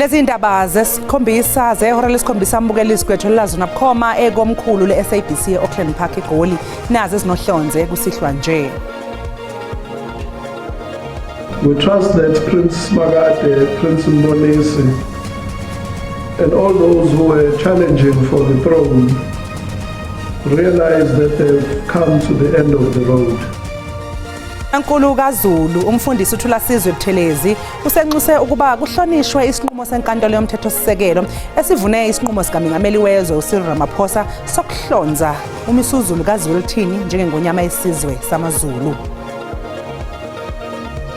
Lezi ndaba zesikhombisa zehora lesikhombisa mbukeli sigwethu lazo nabukhoma ekomkhulu le-SABC e-Auckland Park eGoli, nazi ezinohlonze kusihlwa nje. We trust that Prince Simakade, Prince Mbonisi, and all those who were challenging for the throne realize that they've come to the end of the road. Nkulu kaZulu umfundisi uThulasizwe Buthelezi usenxuse ukuba kuhlonishwe isinqumo senkantolo yomthethosisekelo esivune isinqumo sikamengameli wezwe uCyril Ramaphosa sokuhlonza uMisuzulu kaZwelithini njengengonyama yesizwe samaZulu.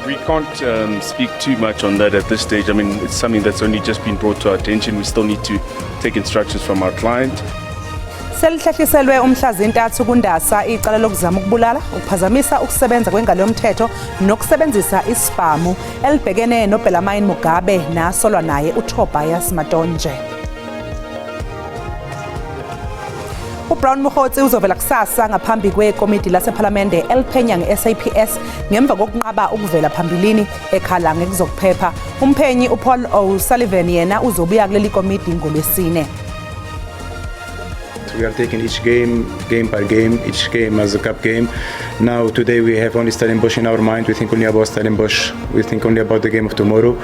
We can't speak too much on that at this stage. I mean, it's something that's only just been brought to our attention. We still need to take instructions from our client. Selihlehliselwe umhla zintathu kuNdasa icala lokuzama ukubulala, ukuphazamisa ukusebenza kwengalo yomthetho nokusebenzisa isibhamu elibhekene noBellarmine Mugabe nasolwa naye uTobias Matonje. UBrown Mogotsi uzovela kusasa ngaphambi kwekomidi lasephalamende eliphenya nge-SAPS ngemva kokunqaba ukuvela phambilini ekhala ngekuzokuphepha. Umphenyi uPaul O'Sullivan yena uzobuya kuleli komidi ngolwesine. We are taking each game, game by game, each game as a cup game. Now, today we have only Stellenbosch in our mind. We think only about Stellenbosch. We think only about the game of tomorrow.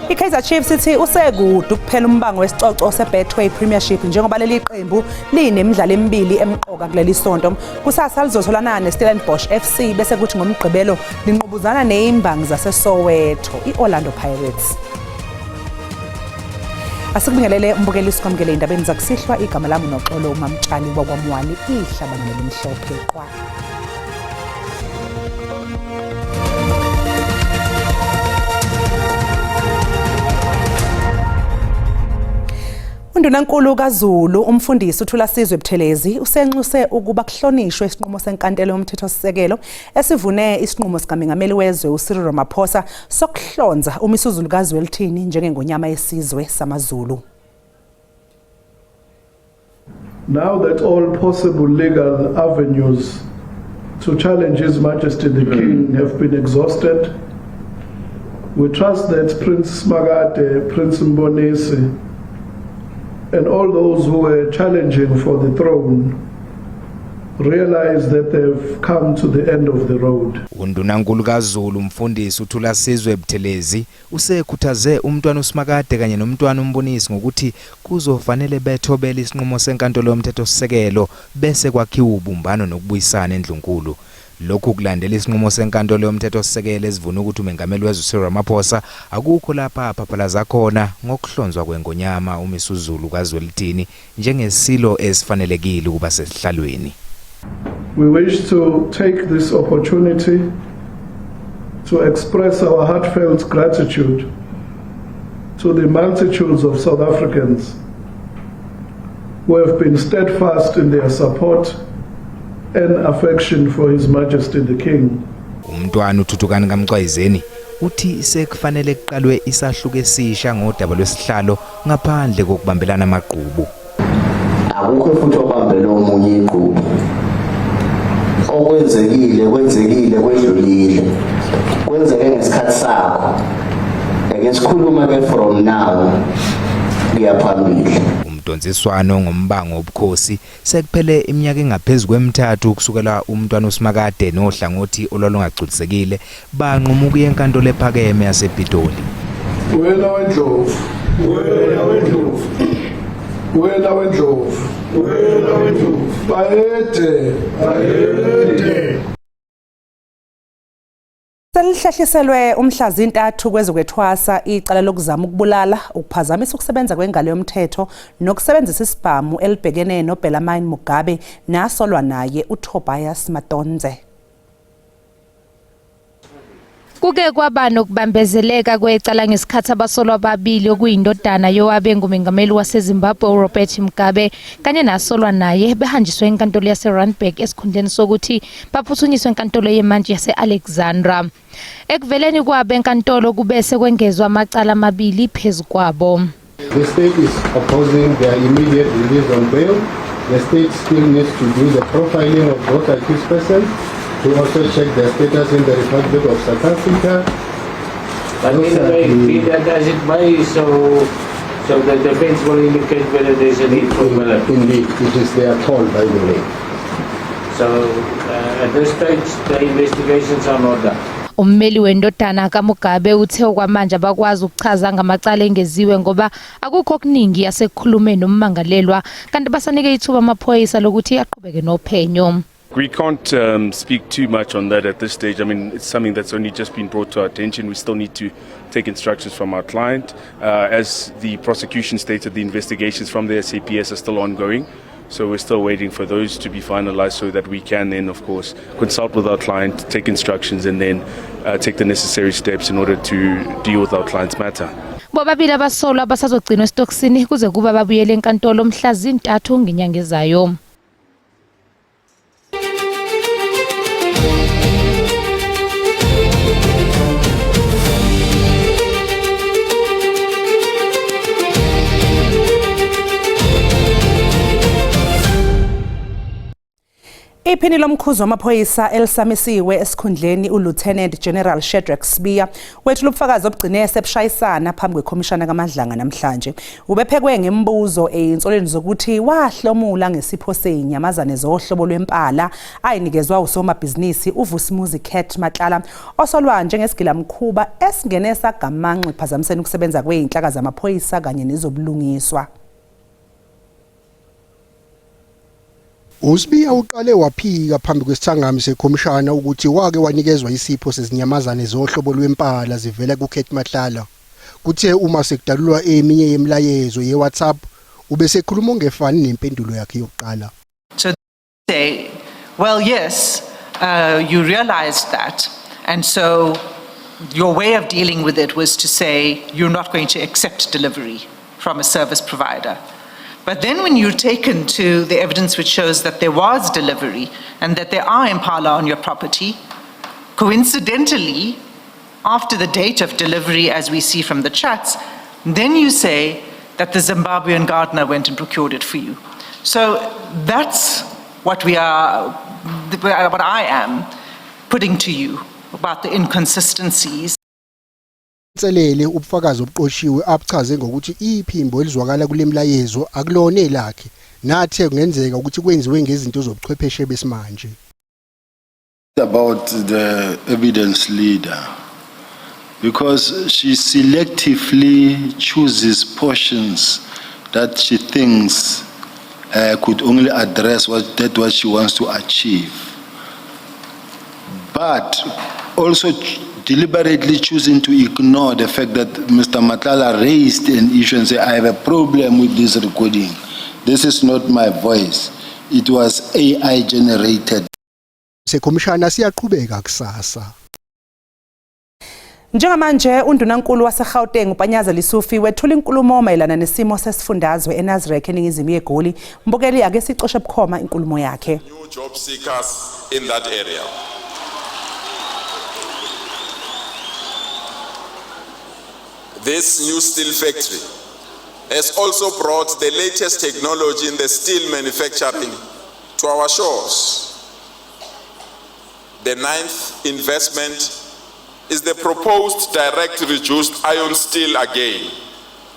I-Kaizer Chiefs ithi usekude ukuphela umbango wesicoco seBetway Premiership njengoba leli qembu linemidlalo emibili emqoka kuleli sonto. Kusasa lizotholana neStellenbosch FC bese kuthi ngoMgqibelo linqubuzana nezimbangi zaseSoweto, i-Orlando Pirates. Asikubingelele umbukeli, sikwamukele indabeni zakusihlwa. Igama lami uNoxolo uMamtshali wakwaMwali, ihlabane limhlophe qwa. Undunankulu kaZulu umfundisi uThulasizwe Buthelezi usenxuse ukuba kuhlonishwe isinqumo senkantolo yomthethosisekelo esivune isinqumo sikamengameli wezwe uCyril Ramaphosa sokuhlonza uMisuzulu kaZwelithini njengengonyama yesizwe samaZulu. Now that all possible legal avenues to challenge His Majesty the King have been exhausted, we trust that Prince Simakade, Prince Mbonisi, and all those who were challenging for the throne realize that they've come to the end of the road. Undunankulu kaZulu umfundisi uThulasizwe Buthelezi usekhuthaze umntwana uSimakade kanye nomntwana uMbonisi ngokuthi kuzofanele bethobele isinqumo senkantolo yomthethosisekelo bese kwakhiwa ubumbano nokubuyisana endlunkulu. Lokhu kulandela isinqumo senkantolo yomthethosisekelo esivuna ukuthi umengameli wezwe Cyril Ramaphosa akukho lapha aphaphalaza khona ngokuhlonzwa kwengonyama uMisuzulu kaZwelithini njengesilo esifanelekile ukuba sesihlalweni. We wish to take this opportunity to express our heartfelt gratitude to the multitudes of South Africans who have been steadfast in their support and affection for His Majesty the King. Umntwana uThuthukani kaMcwayizeni uthi sekufanele kuqalwe isahluko esisha ngodaba lwesihlalo ngaphandle kokubambelana amagqubu. Akukho futhi obambele omunye igqubu. Okwenzekile kwenzekile, kwedlulile, kwenzeke ngesikhathi sakho. Ake sikhuluma ke from now kuya phambili. Umdonsiswano ngombango wobukhosi sekuphele iminyaka engaphezu kwemithathu kusukela umntwana uSimakade nohlangothi olwalungagculisekile banquma ukuya enkantolo ephakeme yasePitoli. Wena wendlovu, wena wendlovu, wena wendlovu, wena wendlovu, bayede, bayede. Selihlehliselwe umhla zintathu kwezokwethwasa icala lokuzama ukubulala, ukuphazamisa ukusebenza kwengalo yomthetho nokusebenzisa isibhamu elibhekene noBellarmine Mugabe nasolwa naye uTobias Matonze. Kuke kwaba nokubambezeleka kwecala ngesikhathi abasolwa ababili, okuyindodana yowabe ngumengameli waseZimbabwe uRobert Mugabe kanye nasolwa naye, behanjiswe enkantolo yaseRandburg esikhundleni sokuthi baphuthunyiswe enkantolo yemantshi yase-Alexandra. Ekuveleni kwabo enkantolo kube sekwengezwa amacala amabili phezu kwabo. The state is opposing their immediate release on bail. The state still needs to do the profiling of both accused persons, to also check their status in the Republic of South Africa. But anyway, be that as it may, so the defense will indicate whether there's a need for Willem. Indeed, it is their call, by the way. So at this stage, the investigations are not done. Ummeli wendodana kaMugabe uthe okwamanje abakwazi ukuchaza ngamacala engeziwe ngoba akukho okuningi asekukhulume nommangalelwa kanti basanike ithuba amaphoyisa lokuthi aqhubeke nophenyo. We can't speak too much on that at this stage. I mean, it's something that's only just been brought to our attention. We still need to take instructions from our client. As the prosecution stated, the investigations from the SAPS are still ongoing. So we're still waiting for those to be finalized so that we can then, of course, consult with our client, take instructions, and then take the necessary steps in order to deal with our client's matter. Bobabili abasolwa basazogcinwa esitokisini kuze kuba babuyele enkantolo mhla zintathu ngenyanga ezayo. Iphini lomkhuzi wamaphoyisa elisamisiwe esikhundleni uLieutenant General Shadrack Sibiya wethula ubufakazi obugcine sebushayisana phambi kwekhomishana kaMadlanga namhlanje. Ubephekwe ngemibuzo eyinsolweni zokuthi wahlomula ngesipho sezinyamazane zohlobo lwempala ayinikezwa usomabhizinisi uVusimuzi Cat Matlala osolwa njengesigilamkhuba esingene sagamanxa ephazamiseni ukusebenza kwezinhlaka zamaphoyisa kanye nezobulungiswa. USibiya uqale waphika phambi kwesithangami sekhomishana ukuthi wake wanikezwa isipho sezinyamazane zohlobo lwempala zivela kuCat Matlala. Kuthe uma sekudalulwa eminye yemilayezo yeWhatsApp ubesekhuluma ongefani nempendulo yakhe yokuqala. So say, well, yes, you realized that. And so your way of dealing with it was to say you're not going to accept delivery from a service provider. But then when you're taken to the evidence which shows that there was delivery and that there are impala on your property, coincidentally, after the date of delivery, as we see from the chats, then you say that the Zimbabwean gardener went and procured it for you. So that's what we are, what I am putting to you about the inconsistencies. Inselele ubufakazi obuqoshiwe abuchaze ngokuthi iphimbo elizwakala kule milayezo akulona elakhe nathe kungenzeka ukuthi kwenziwe ngezinto zobuchwepheshe besimanje. About the evidence leader, because she selectively chooses portions that she thinks could only address what she wants to achieve, but also deliberately choosing to ignore the fact that Mr. Matlala raised an issue and said, I have a problem with this recording. This is not my voice. It was AI generated. Sekhomishana siyaqhubeka kusasa. Njengamanje undunankulu waseGauteng uPanyaza Lesufi wethula inkulumo mayelana nesimo sesifundazwe eNasrec eningizimu yeGoli. Mbukeli ake sicoshe bukhoma inkulumo yakhe. New job seekers in that area. This new steel factory has also brought the latest technology in the steel manufacturing to our shores. The ninth investment is the proposed direct reduced iron steel again.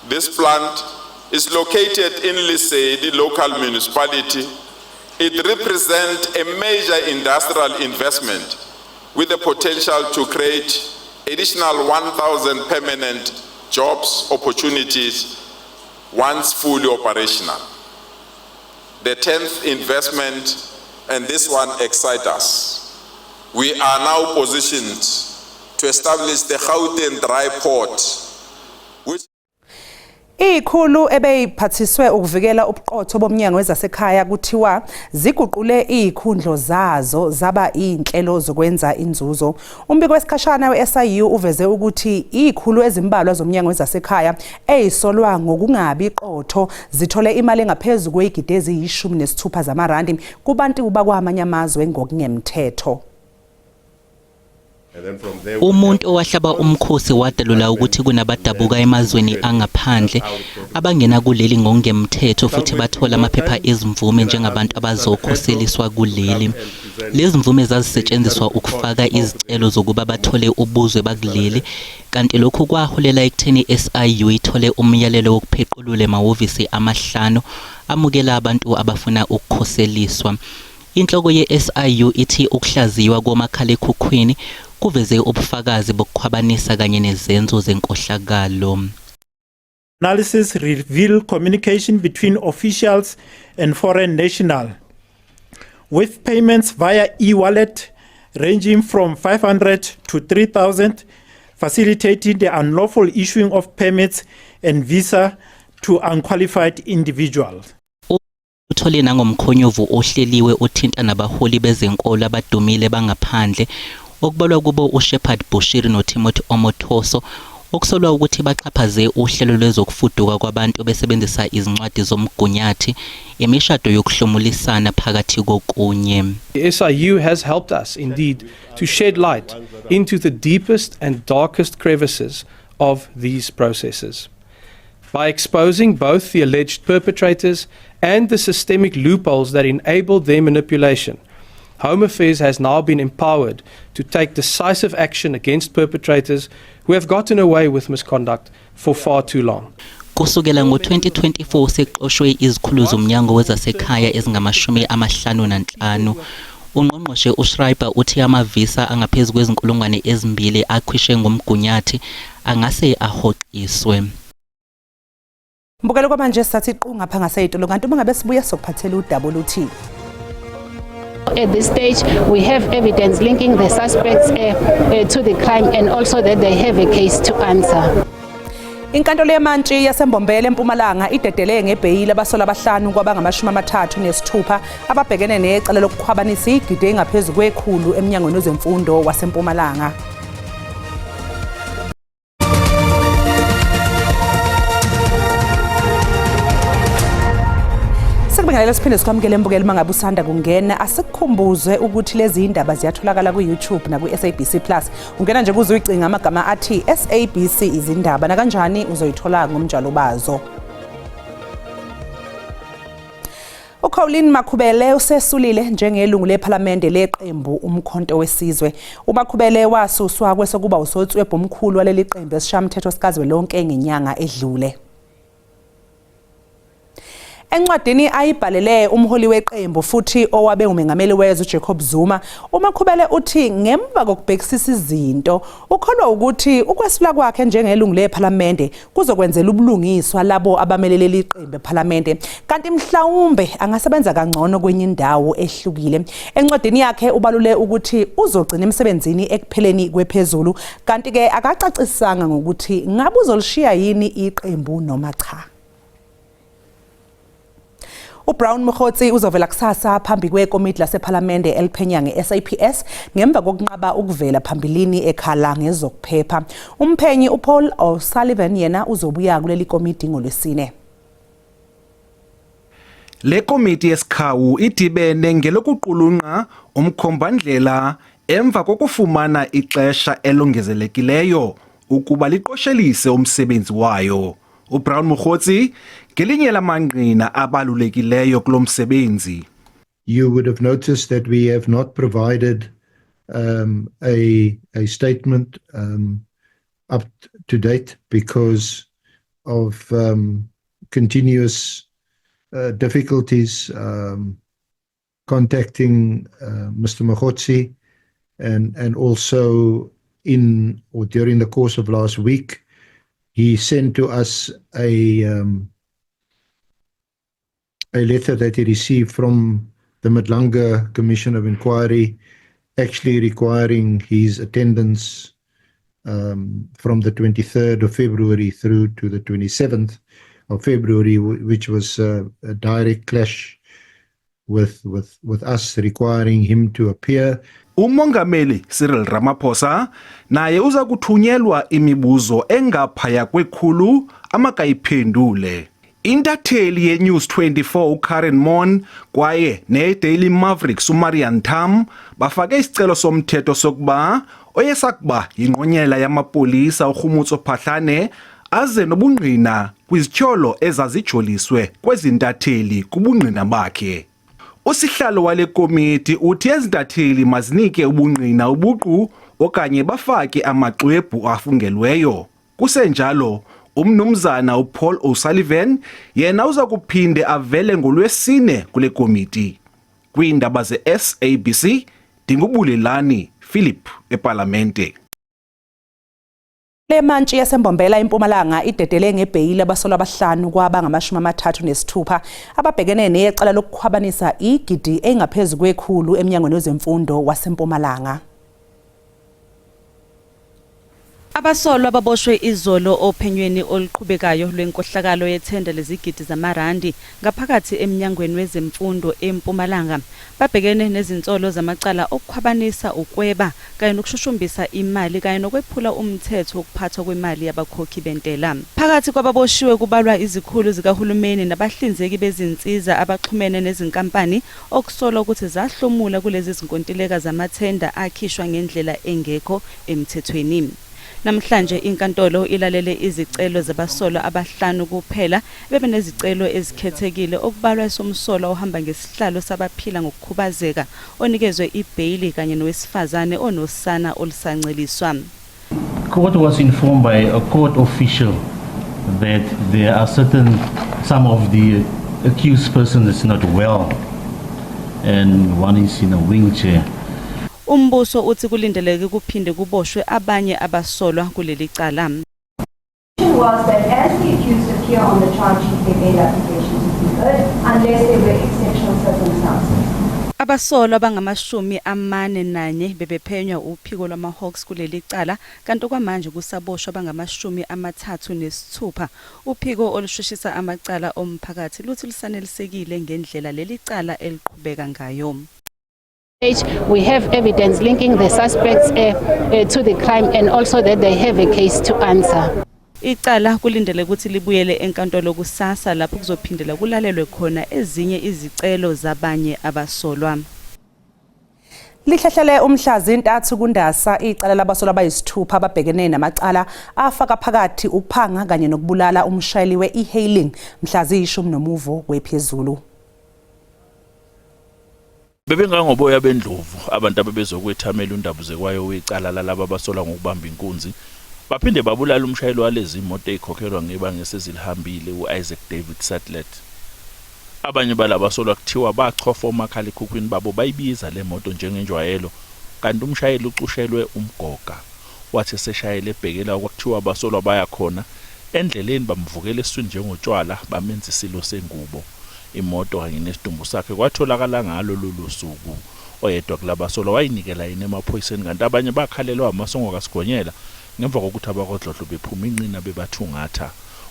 This plant is located in Lesedi local municipality. It represents a major industrial investment with the potential to create additional 1,000 permanent jobs opportunities once fully operational. The 10th investment, and this one excites us. We are now positioned to establish the Gauteng Dry Port, which Ikhulu ebeyiphathiswe ukuvikela ubuqotho bomnyango wezasekhaya kuthiwa ziguqule izikhundlo zazo zaba inhlelo zokwenza inzuzo. Umbiko wesikhashana weSIU uveze ukuthi izikhulu ezimbalwa zomnyango wezasekhaya ezisolwa ngokungabi qotho zithole imali engaphezulu kwezigidi eziyi-16 zamarandi kubantu bakwamanye amazwe ngokungemthetho. Umuntu owahlaba umkhosi wadalula ukuthi kunabadabuka emazweni angaphandle abangena kuleli ngokungemthetho futhi bathola amaphepha ezimvume njengabantu abazokhoseliswa kuleli. Lezi mvume zazisetshenziswa ukufaka izicelo zokuba bathole ubuzwe bakuleli kanti lokhu kwaholela ekutheni i-SIU ithole umyalelo wokuphequlula emahhovisi amahlanu amukela abantu abafuna ukukhoseliswa. Inhloko ye-SIU ithi ukuhlaziywa komakhalekhukhwini kuveze ubufakazi bokukhwabanisa kanye nezenzo zenkohlakalo. Analysis reveal communication between officials and foreign national, with payments via e-wallet ranging from 500 to 3,000, facilitating the unlawful issuing of permits and visa to unqualified individuals. Uthole nangomkhonyovu ohleliwe othinta nabaholi bezenkolo abadumile bangaphandle okubalwa kubo uShepherd Bushiri noTimothy Omotoso okusolwa ukuthi baxhaphaze uhlelo lwezokufuduka kwabantu besebenzisa izincwadi zomgunyathi, imishado yokuhlomulisana phakathi kokunye. The SIU has helped us indeed to shed light into the deepest and darkest crevices of these processes. By exposing both the alleged perpetrators and the systemic loopholes that enabled their manipulation, Home Affairs has now been empowered to take decisive action against perpetrators who have gotten away with misconduct for far too long. Kusukela ngo-2024 sekuxoshwe izikhulu zomnyango wezasekhaya ezingama-55. Ungqongqoshe uSchreiber uthi amavisa angaphezu kwezinkulungwane 2 akhishwe ngomgunyathi angase ahoxiswe. Mbukelo, kwamanje sathi qu ngapha ngaseyitulo, kanti uma ngabe sibuya sokuphathela udaba oluthi At this stage, we have evidence linking the suspects to the crime and also that they have a case to answer. Inkantolo yemantshi yaseMbombela eMpumalanga idedele ngebheyili abasolwa abahlanu kwabangamashumi 36 ababhekene necala lokukhwabanisa igidi engaphezu kwekhulu eminyangweni wezemfundo waseMpumalanga. Sikubingelele siphinde sikwamukele mbukeli mangabe usanda kungena. Asikukhumbuze ukuthi lezi indaba ziyatholakala ku-YouTube naku-SABC Plus. Ungena nje kuze uyicinga amagama athi SABC izindaba, nakanjani uzoyithola ngomjalo bazo. UColleen Makhubele usesulile njengelungu lephalamende leqembu Umkhonto Wesizwe. UMakhubele wasuswa kwesokuba usotswebhu omkhulu waleli qembu esishayamthetho sikazwelonke ngenyanga edlule. Encwadini ayibhalele umholi weqembu futhi owabe umengameli wezwe uJacob Zuma, uMakhubele uthi ngemva kokubhekisisa izinto ukholwa ukuthi ukwesula kwakhe njengelungu lephalamende kuzokwenzela ubulungiswa labo abamelele iqembu ephalamende, kanti mhlawumbe angasebenza kangcono kwenye indawo ehlukile. Encwadini yakhe ubalule ukuthi uzogcina emsebenzini ekupheleni kwephezulu, kanti ke akacacisanga ngokuthi ngabe uzolishiya yini iqembu noma cha. UBrown Mogotsi uzovela kusasa phambi kwekomiti lasephalamende eliphenya nge-SAPS ngemva kokunqaba ukuvela phambilini ekhala ngezokuphepha. Umphenyi uPaul O'Sullivan yena uzobuya kuleli komiti ngolwesine. Le komiti yesikhawu idibene ngelokuqulunqa umkhombandlela emva kokufumana ixesha elongezelekileyo ukuba liqoshelise umsebenzi wayo. UBrown Mogotsi ngelinye lamangqina abalulekileyo kulo msebenzi. You would have noticed that we have not provided a statement up to date because of continuous difficulties contacting Mr. Mogotsi and also in or during the course of last week, he sent to us a letter that he received from the Madlanga Commission of Inquiry, actually requiring his attendance from the 23rd of February through to the 27th of February, which was a direct clash with us requiring him to appear. Umongameli Cyril Ramaphosa naye uza kuthunyelwa imibuzo engaphaya kwekhulu amakayiphendule. Intatheli yeNews 24 uKaren Maughan kwaye neDaily Mavericks uMarian Tam bafake isicelo somthetho sokuba Oyesakuba yingqonyela yamapolisa uKgomotso Phahlane aze nobungqina kwizityholo ezazijoliswe kwezi ntatheli kubungqina bakhe. Usihlalo wale komiti uthi ezi ntatheli mazinike ubungqina ubuqu okanye bafake amaxwebhu afungelweyo. Kusenjalo, umnumzana uPaul O'Sullivan yena uza kuphinde avele ngoLwesine kule komiti. Kwiindaba ze-SABC, ndinguBulelani Philip ePalamente. Le mantshi yaseMbombela eMpumalanga idedele ngebheyili abasolwa abahlanu kwabangama-36 ababhekene necala lokukhwabanisa igidi engaphezu kwekhulu eMnyangweni wezeMfundo waseMpumalanga. Abasolwa baboshwe izolo ophenyweni oluqhubekayo lwenkohlakalo yethenda lezigidi zamarandi ngaphakathi eMnyangweni wezeMfundo eMpumalanga. Babhekene nezinsolo zamacala okukhwabanisa, ukweba kanye nokushushumbisa imali kanye nokwephula umthetho wokuphathwa kwemali yabakhokhi bentela. Phakathi kwababoshiwe kubalwa izikhulu zikahulumeni nabahlinzeki bezinsiza abaxhumene nezinkampani okusolwa ukuthi zahlomula kulezi zinkontileka zamathenda akhishwa ngendlela engekho emthethweni. Namhlanje inkantolo ilalele izicelo zabasolwa abahlanu kuphela bebenezicelo ezikhethekile okubalwa esomsolwa ohamba ngesihlalo sabaphila ngokukhubazeka onikezwe ibheyili kanye nowesifazane onosana olusanceliswa. Court was informed by a court official that there are certain some of the accused persons is not well and one is in a wheelchair. Umbuso uthi kulindeleke kuphinde kuboshwe abanye abasolwa kuleli cala. Was that as the accused appear on the charge sheet, their bail applications would be heard unless there were exceptional circumstances. Abasolwa abangamashumi 41 bebephenywa uphiko lwama-Hawks kuleli cala, kanti okwamanje kusaboshwa abangamashumi 36. Uphiko olushushisa amacala omphakathi luthi lusanelisekile ngendlela leli cala eliqhubeka ngayo. We have evidence linking the suspects to the crime and also that they have a case to answer. Icala kulindele ukuthi libuyele enkantolo kusasa lapho kuzophindela kulalelwe khona ezinye izicelo zabanye abasolwa. Lihlehlele umhla zi-3 kuNdasa icala labasolwa abayisithupha ababhekene namacala afaka phakathi ukuphanga kanye nokubulala umshayeli we-e-hailing mhla ziyishumi nomuvo kwephezulu. Bebengangoboya bendlovu abantu abebezokwethamela undabuzekwayo wecala lalaba abasolwa ngokubamba inkunzi baphinde babulala umshayeli walezi moto ezikhokhelwa ngebanga esezilihambile u-Isaac David Satlet. Abanye balabasolwa kuthiwa bachofa omakhalekhukhwini babo bayibiza le moto njengenjwayelo, kanti umshayeli ucushelwe umgoga. Wathi eseshayela ebhekela kwakuthiwa abasolwa baya khona, endleleni bamvukela esiswini njengotshwala bamenza isilo sengubo. Imoto kanye nesidumbu sakhe kwatholakala ngalo lolu suku. Oyedwa kulabasolwa wayinikela yena emaphoyiseni, kanti abanye bakhalelwa amasongo kaSigonyela ngemva kokuthi abakwaDlodlo bephuma inqina bebathungatha.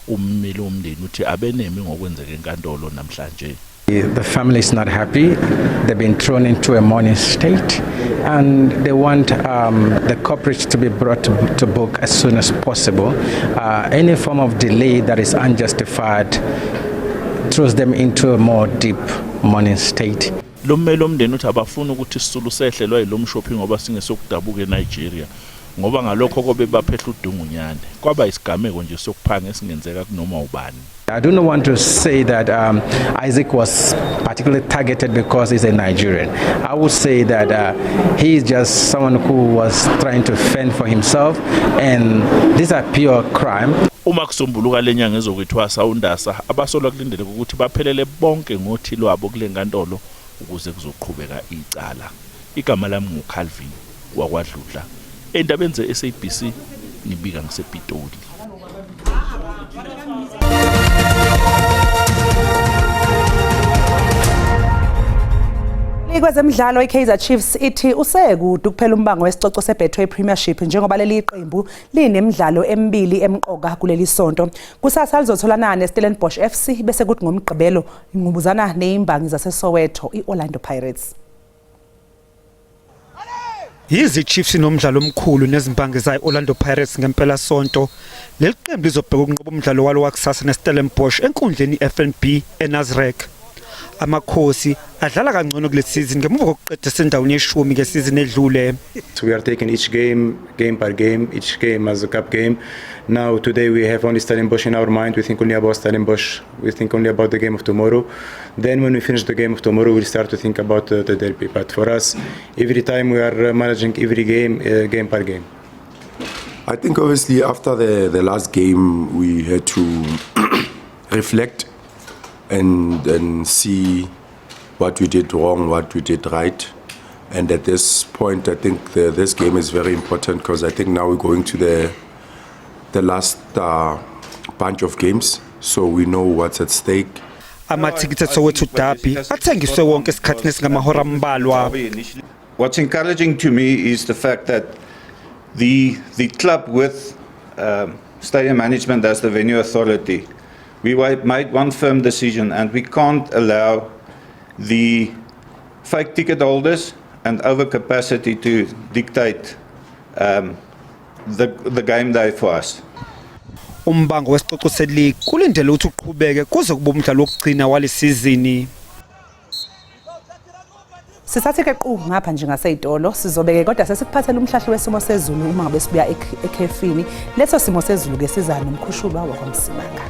Ummeli womndeni uthi abeneme ngokwenzeka enkantolo namhlanje. The family is not happy. They've been thrown into a mourning state and they want the culprits to be brought to book as soon as possible. Any form of delay that is unjustified throws them into a more deep mourning state. Lo mmeli womndeni uthi abafuni ukuthi isisulu sehlelwa yilo mshophi ngoba singesokudabuka eNigeria, ngoba ngalokho kobe baphehla udungunyane kwaba isigameko nje sokuphanga esingenzeka kunoma ubani. I do not want to say that Isaac was particularly targeted because he's a Nigerian. I would say that he is just someone who was trying to fend for himself, and these are pure crime. Uma kusombuluka lenyanga ezokwethwasa uNdasa, abasolwa kulindeleke ukuthi baphelele bonke ngothi lwabo kule nkantolo ukuze kuzoqhubeka icala. Igama lami nguCalvin wakwaDludla, endabeni ze-SABC, ngibika ngisePitoli. Kwezemidlalo, iKaizer Chiefs ithi usekude ukuphela umbango wesicoco seBetway Premiership njengoba leli qembu linemidlalo emibili emqoka kuleli sonto. Kusasa lizotholana neStellenbosch FC, bese kuthi ngoMgqibelo ingqubuzana nezimbangi zaseSoweto, iOrlando Pirates. Yize Chiefs inomdlalo omkhulu nezimbangi zayo Orlando Pirates ngempela sonto, leli qembu lizobheka ukunqoba umdlalo walo wakusasa neStellenbosch enkundleni iFNB eNasrec. Amakhosi adlala kangcono kule season ngemuva kokuqeda sendaweni yeshumi ngesizini edlule. So we are taking each game, game by game, each game as a cup game. Now today we have only Stellenbosch in our mind. We think only about Stellenbosch. We think only about the game of tomorrow. Then when we finish the game of tomorrow, we'll start to think about the derby. But for us, every time we are managing every game, game per game. I think obviously after the last game we had to reflect and see what we did wrong, what we did right. And at this point, I think this game is very important because I think now we're going to the last bunch of games, so we know what's at stake. Amathikithi eSoweto Derby athengiswe wonke esikhathini esingamahora ambalwa. What's encouraging to me is the fact that the club with stadium management as the venue authority, we made one firm decision, and we can't allow the fake ticket holders and overcapacity to dictate the game day for us. Umbango wesicoco seleague kulindele ukuthi uqhubeke kuze kube umdlalo wokugcina wale sizini. Sisathe ke qu ngapha nje ngaseyitolo, sizobeke kodwa sesikuphathela umhlahlo wesimo sezulu uma ngabe sibuya ekhefini. Leso simo sezulu ke siza nomkhushulwa wakwaMsimanga.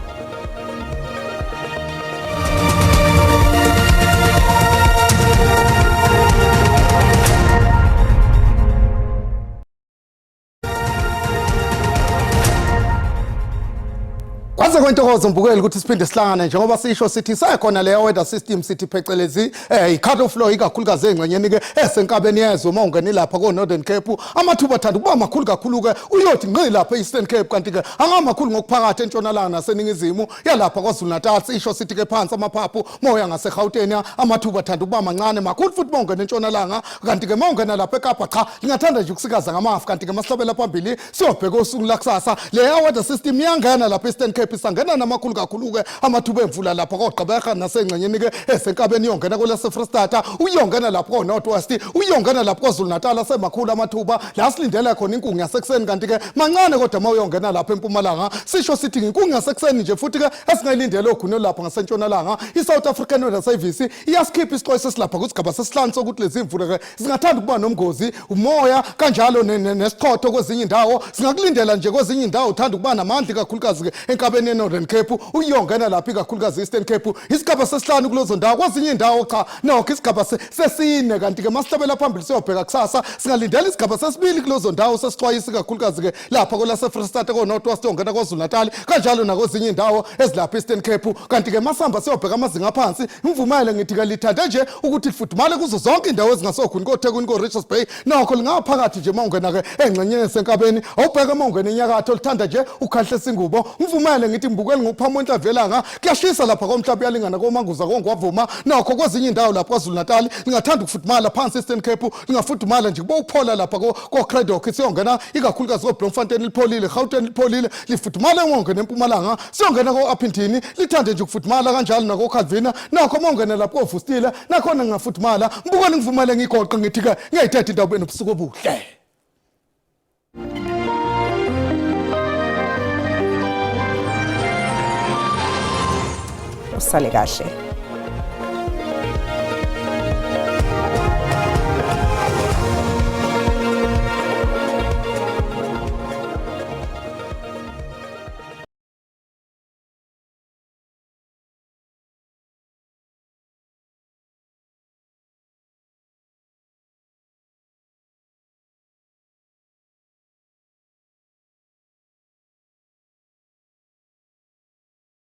Kwaze kwentokozo, mbukeli, ukuthi siphinde sihlangane njengoba sisho sithi sekhona leyo weather system, sithi phecelezi i-cut off flow, ikakhulukazi engxenyeni ke esenkabeni yezwe. Uma ungene lapha ko-Northern Cape, amathuba athanda ukuba makhulu kakhulu-ke uyothi ngqi lapha e-Eastern Cape, kanti-ke angamakhulu ngokuphakathi entshonalanga naseningizimu yalapha KwaZulu Natal. Sisho sithi-ke phansi amaphaphu moya ngaseGauteng, amathuba athanda ukuba mancane, makhulu futhi uma ungena entshonalanga, kanti-ke uma ungena lapha eKapa, cha, lingathanda nje ukusikaza ngamafu. Kanti-ke masihlabela phambili siyobheka osuku lakusasa, leya weather system iyangena lapha e-Eastern Cape, isangena namakhulu kakhulu-ke amathuba emvula lapha koGqeberha nasengxenyeni-ke esenkabeni, iyongena kwelase-Freystata, uyongena lapho ko-North West, uyongena lapho KwaZulu Natal, asemakhulu amathuba la silindele khona inkungu yasekuseni, kanti-ke mancane kodwa uma uyongena lapha empumalanga. Sisho sithi nginkungu yasekuseni nje futhi-ke esingayilindele ogwini lapha ngasentshonalanga. I-South African Weather Service iyasikhipha isixwayiso esilapha kwisigaba sesihlanu sokuthi lezi mvula-ke zingathanda ukuba nomgozi, umoya kanjalo nesichotho kwezinye indawo. Singakulindela nje kwezinye indawo uthanda ukuba namandla, ikakhulukazi-ke enkabeni ye-Northern Cape, uyongena lapha ikakhulukazi e-Eastern Cape, isigaba sesihlanu kulezo ndawo. Kwezinye indawo cha, nokho isigaba sesine. Kanti-ke masihlabela phambili siyobheka kusasa, singalindela isigaba sesibili kulezo ndawo sesixwayisa, ikakhulukazi-ke lapha kwelase-Freystata, ko-North West, yongena KwaZulu Natal kanjalo nakwezinye indawo ezilapha e-Eastern Cape. Kanti-ke masihamba siyobheka amazinga aphansi, imvumele ngithi-ke lithande nje ukuthi lifudumale kuzo zonke indawo ezingasokhuni, koThekwini, ko-Richards Bay, nokho lingaphakathi nje uma ungena-ke engxenyeni esenkabeni. Awubheke uma ungena enyakatho, lithanda nje ukhahlesa ingubo. Ngivumele ngithi, mbukeli, ngokuphama enhlaviyelanga kuyashisa lapha komhlaba, uyalingana komanguza kongwavuma. Nokho kwezinye indawo lapha KwaZulu Natal lingathanda ukufudumala phansi, Eastern Cape lingafudumala nje kuba ukuphola lapha ko-Cradock, siyongena ikakhulukazi ko-Bloemfontein lipholile, Gauteng lipholile, lifudumale uma ungena empumalanga, siyongena ko-Upington lithande nje ukufudumala kanjalo nako-Calvina. Nokho uma ungena lapho koVustile nakhona ngingafudumala. Mbukeli, ngivumele ngigoqe ngithi-ke ngiyayithetha indawo benobusuku obuhle. Usale kahle.